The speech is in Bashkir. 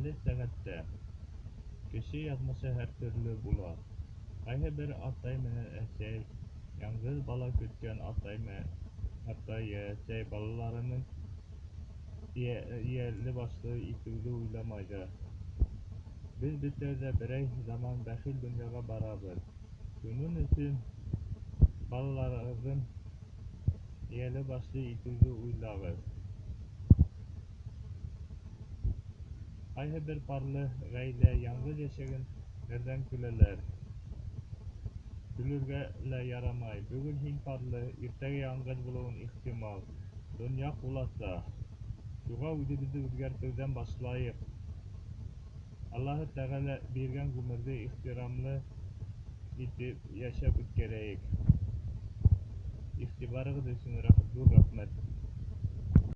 Хәлле сәғәттә. Кеше яҙмышы һәр төрлө була. Ҡайһы бер атай менән әсәй, яңғыҙ бала көткән атай йә әсәй балаларын эйәле-башлы итеүҙе уйламай ҙа. Беҙ бөтәбеҙ ҙә берәй заман бәхил донъяға барабыҙ. Шуның өсөн балаларығыҙҙы эйәле-башлы итеүҙе уйлағыҙ. Ҡайһы бер парлы ғаилә яңғыҙ йәшәгәндәрҙән көләләр. Көлөргә лә ярамай. Бөгөн һин парлы, иртәгә яңғыҙ булыуың ихтимал. Донъя ҡуласа. Шуға үҙебеҙҙе үҙгәртеүҙән башлайыҡ. Аллаһы Тәғәлә биргән ғүмерҙе ихтирамлы итеп йәшәп үткәрәйек. Иғтибарығыҙ өсөн ҙур рәхмәт.